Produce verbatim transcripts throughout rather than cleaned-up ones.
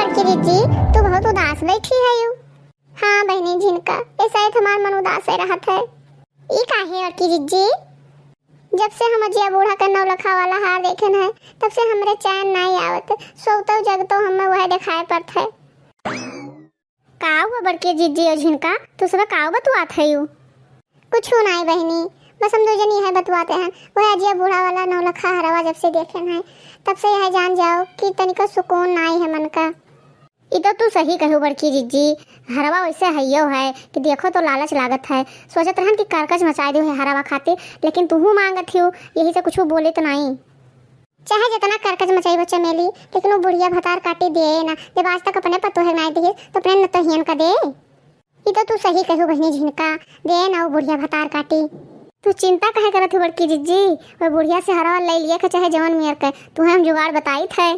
कि जिज्जी, तू बहुत उदास बैठी हयू। हाँ बहिनी झिनका, ऐसा ही हमार मन उदास है रहत है। ई काहे बड़की जिज्जी? जब से हम अजिया बूढ़ा के नौलखा वाला हार देखेन है, तब से हमरे चैन नाई आवत। सोतौ जगतौ हमें वह देखाए पड़त है। का हुआ बड़की जिज्जी और झिनका, तू सब का बतुआत हयू? कुछ नाई बहिनी, बस हम दो जनी है बतुआते हैं। वह अजिया बूढ़ा वाला नौलखा हरवा जब से देखेन है, तब से यह जान जाओ कि तनिको सुकून नाई है मन का। ई तो तू सही कहू बड़की जिज्जी, हरवा वैसे हइयो है कि देखो तो लालच लागत है। सोचत रहन कि करकच मचाए दे है हरवा खातिर, लेकिन तुहू मांगत हियो, यही से कुछ बोले तो नाई। चाहे जितना करकच मचाई बच्चा मेली, लेकिन वो बुढ़िया भतार काटी दे ना। जब आज तक अपने पतोहे नाई दिए, तो अपने नतोहियन का दे। ई तो तू सही कहू बहिनी झिनका, दे ना वो बुढ़िया भतार काटी। तू चिंता काहे करत हो बड़की जिज्जी, वो बुढ़िया से हरवा ले लिए के चाहे जवन मियर के, तुहे हम जुगाड़ बताइत है।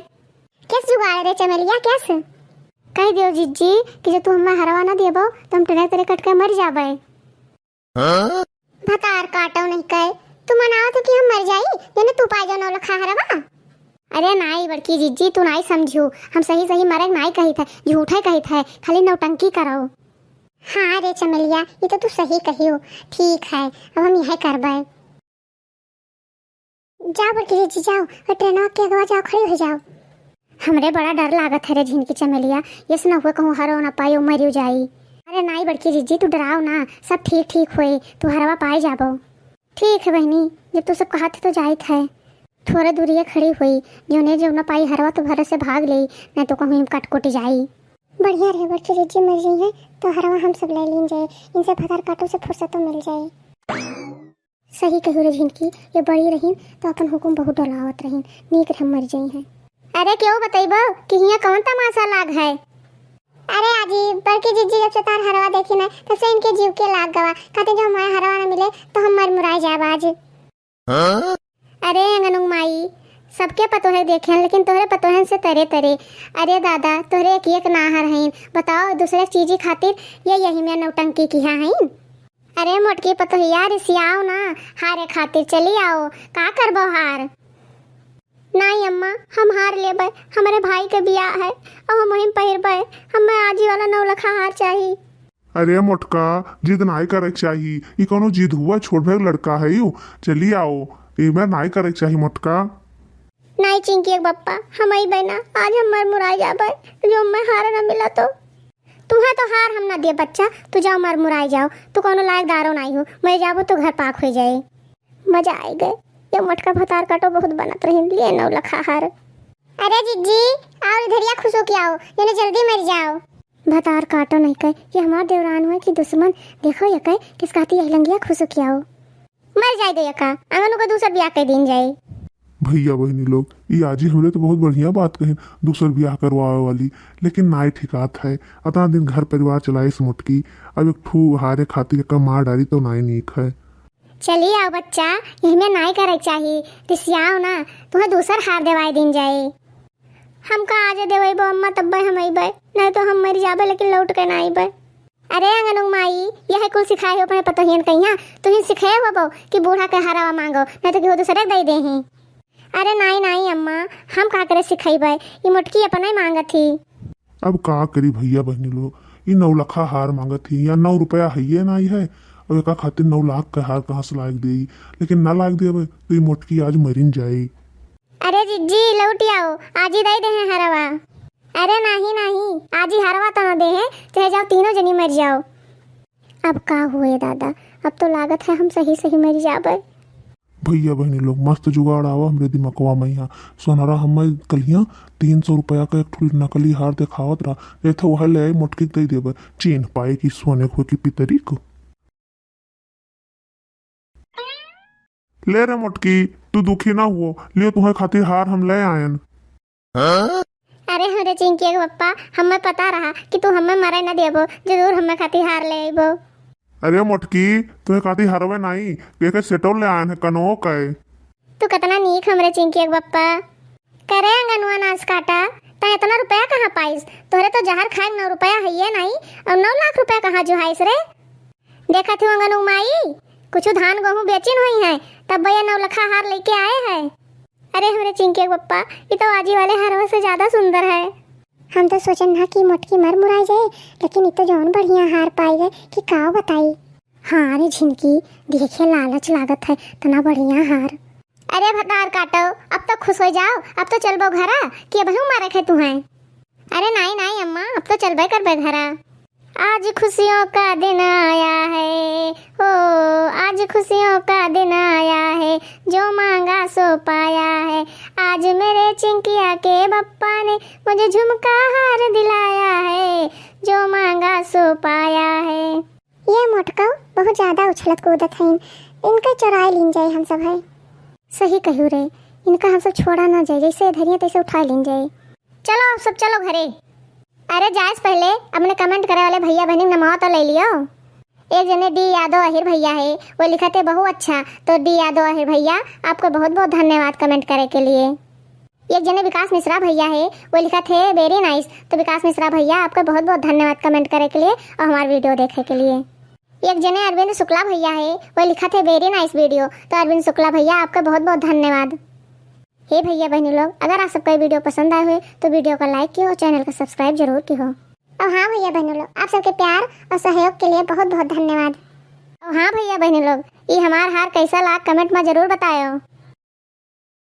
किस जुगाड़ रे चमेलिया, किस? कह दियो जिज्जी कि जो तू हमें हरवा ना देबो तो हम टने तरे कट के मर जाबे। हाँ? भतार काटो नहीं कहे, तू मनावत हो कि हम मर जाई, जेने तू पाए जो नौलखा हरवा। अरे नाई बड़की जिज्जी, तू नाई समझू, हम सही सही मरे नाई कहित है, झूठे कहित है, खाली नौटंकी करो। हाँ रे चमेलिया, ये तो तू सही कहियो। ठीक है, अब हम यह करबे। जाओ बड़की जिज्जी जाओ, और ट्रेनवा के अगवा जाओ, खड़ी हो जाओ। हमरे बड़ा डर लागत है रे झिनकी चमेलिया, ये से न हुए कहूँ हरो न पायो मरियो जाई। अरे नाई बड़की जिज्जी तू डराओ ना, सब ठीक ठीक होए, तू हरवा पाए जाबो। ठीक है बहिनी, जब तू सब कहत है तो जाइत है। थोड़ा दूरिया खड़ी हुई, जोने जो न पाई हरवा तो भरे से भाग लेई, नहीं तो कहूँ कट कुट जाई। बढ़िया रहे बड़की जिज्जी मर जाई है तो हरवा हम सब ले लीन जाए, इनसे भतार काटो से फुर्सतो मिल जाए। सही कहू रे झिनकी, ये बड़ी रहीन तो अपन हुकुम बहुत डोलावत रहीन, नीक रहे मर जाई हैं। अरे क्यों बतैबो कि हियाँ कौन तमाशा लाग है? अरे आजी, बड़की जिज्जी जब से तार हरवा देखी ना, तब से इनके जीव के लाग गवा। कहते जो हमारे हरवा ना मिले तो हम मर मुराए जाब आज। हाँ? अरे अंगनू माई, सबके पतोहे देखेन, लेकिन तोहरे पतोहन से तरे तरे। अरे दादा, तोहरे एक एक नाहर हईन, बताओ दूसरे चीजी खातिर ये यही में नौटंकी किहा हईन। अरे मोटकी पतोहिया, रिसियाओ ना, हारे खातिर चली आओ, का करबो हार? नाई अम्मा, हम हार लेबे, हमरे भाई के बियाह है, अब हम वहीं पहिरबे, हमें आजी वाला नौलखा हार चाही। अरे मोटका, जिद नाई करे के चाही, ई कौनो जिद हुआ, छोट भाई लड़का है यू, चली आओ, एमे नाई करे के चाही मोटका। नाई चिंकी के बप्पा, हम अइबे ना, आज हम मर मुराई जाबे, जो हमें हार ना मिला तो। तुहे तो हार हम ना दिए बच्चा, तू जाओ मर मुराई जाओ, तू कौनो लायकदारो नाई हो, मर जाबो तो घर पाक हो जाए। मजा आए गए, ये मोटका भतार काटो बहुत बनत रही, लिए नौलखा हार। अरे जिज्जी, आओ इधरिया खुशो के आओ, ये जल्दी मर जाओ। भतार काटो नहीं कहे, ये हमार देवरान हुए कि दुश्मन, देखो ये कहे, किस कहती यही लंगिया खुशो के आओ। मर जाए दे यका, आंगनू का दूसर बियाह कर दीन जाए। भैया बहिनी लोग, ई आजी हमरे तो बहुत बढ़िया बात कहिन, दूसर बियाह करवावे वाली, लेकिन नाई ठिकात है। अतना दिन घर परिवार चलाइस मोटकी, अब एक ठू हारे खातिर एका मार डारी तो नाई नीक है। चली आओ बच्चा, यही में नाई करे के चाही, रिसियाओ ना, तुम्हें दूसर हार देवाई दीन जाए। हमका आजे देवइबो अम्मा, तब्बे हम अइबे, नहीं तो हम मर जाबे, लेकिन लौट के ना अइबे। अरे अंगनू माई, यह कुल सिखाए हो अपने पतोहियन कहिया? तुही सिखाए होबो कि बूढ़ा के हरवा मांगो, नहीं तो केहू दूसरे के दे देही। अरे नाई, नाई अम्मा, हम का करे सिखइबे, ई मोटकी अपना ही मांगत ही। अब का करी भैया बहिनी लोग, ई नौलखा हार मांगत ही, या नौ रुपया हइये नाई है, अब एका खातिर नौ लाख के हार कहाँ से लाग देई? लेकिन ना लाग देबे तो ई मोटकी आज मरिन जाई। अरे जिज्जी, लौट आओ, आजी दे दे हैं हरवा। अरे नाही, नाही, आजी हरवा तो न दे हैं, चाहे जाओ तीनों जनी मर जाओ। अब का हुए दादा, अब तो लागत है हम सही सही मर जाबे। भैया बहिनी लोग, मस्त जुगाड़ आवा हमरे दिमकवा में यहाँ। सोनरा हमें कलिया तीन सौ रुपया का एक ठो नकली हार देखावत रहा, जैसे वह ले आई मोटकी के दे देबे, चिन्ह पाए कि सोने को कि पितरी को। ले रे मोटकी, तू दुखी ना हुओ, लियो तुम्हें खातिर हार हम ले आयन। अरे हमरे चिंकी के पप्पा, हमें पता रहा कि तू हमें मरे न देबो, जरूर हमें खातिर हार ले आइबो। अरे मोटकी, तुम्हें खातिर हरवे नाई, एके सेटो ले आयन है कनवो के। तू कितना नीक हमरे चिंकी के पप्पा। करे अंगनवा नास काटा, तै इतना रुपया कहाँ पाइस? तोहरे तो जहर खाए नौ रुपया हइये नाई, और नौ लाख रुपया कहाँ जुहाइस रे? देखत हूँ अंगनू माई, कुछ धान गेहूँ बेचिन हुई है, तब भैया नौलखा हार लेके आए है। अरे हमरे चिंकी के पप्पा, ये तो आजी वाले हारवा से ज्यादा सुंदर है। हम तो सोचन हा कि मोटकी मर मुराई जाए, लेकिन ई तो जौन बढ़िया हार पाई गए कि का बताई। हाँ रे झिनकी, देखे लालच लागत है, तना बढ़िया हार। अरे भतार काटो, अब तो खुश हो जाओ, अब तो चलबो घरा कि अबहू मारे खे तुहैं। अरे नाई नाई अम्मा, अब तो चलबे करबे घरा। आज खुशियों का दिन आया है, ओ आज खुशियों का दिन आया है, जो मांगा सो पाया है। आज मेरे चिंकिया के बप्पा ने मुझे झुमका हार दिलाया है, जो मांगा सो पाया है। ये मोटकऊ बहुत ज्यादा उछलत कूदत हईन, इनके चोराए लीन जाए हम सब है। सही कहू रे, इनका हम सब छोड़ा ना जाए, जैसे धरिए तैसे उठा लीन जाए। चलो अब सब चलो घरे। अरे जाए से पहले अपने कमेंट करे वाले भैया बहनी नमवा तो ले लियो। एक जने डी यादव अहिर भैया है, वो लिखत है बहुत अच्छा। तो डी यादव अहिर भैया, आपको बहुत बहुत धन्यवाद कमेंट करे के लिए। एक जने विकास मिश्रा भैया है, वो लिखत है वेरी नाइस। तो विकास मिश्रा भैया, आपको बहुत बहुत धन्यवाद कमेंट करे के लिए और हमार वीडियो देखे के लिए। एक जने अरविंद शुक्ला भैया है, वो लिखत है वेरी नाइस वीडियो। तो अरविंद शुक्ला भैया, आपका बहुत बहुत धन्यवाद। हे भैया बहनी लोग, अगर आप सबका ये वीडियो पसंद आए हुए तो वीडियो को लाइक किहो, चैनल को सब्सक्राइब जरूर किहो। और हाँ भैया बहनी लोग, आप सबके प्यार और सहयोग के लिए बहुत बहुत धन्यवाद। और हाँ भैया बहनी लोग, ये हमार हार कैसा लाग कमेंट में जरूर बतायो।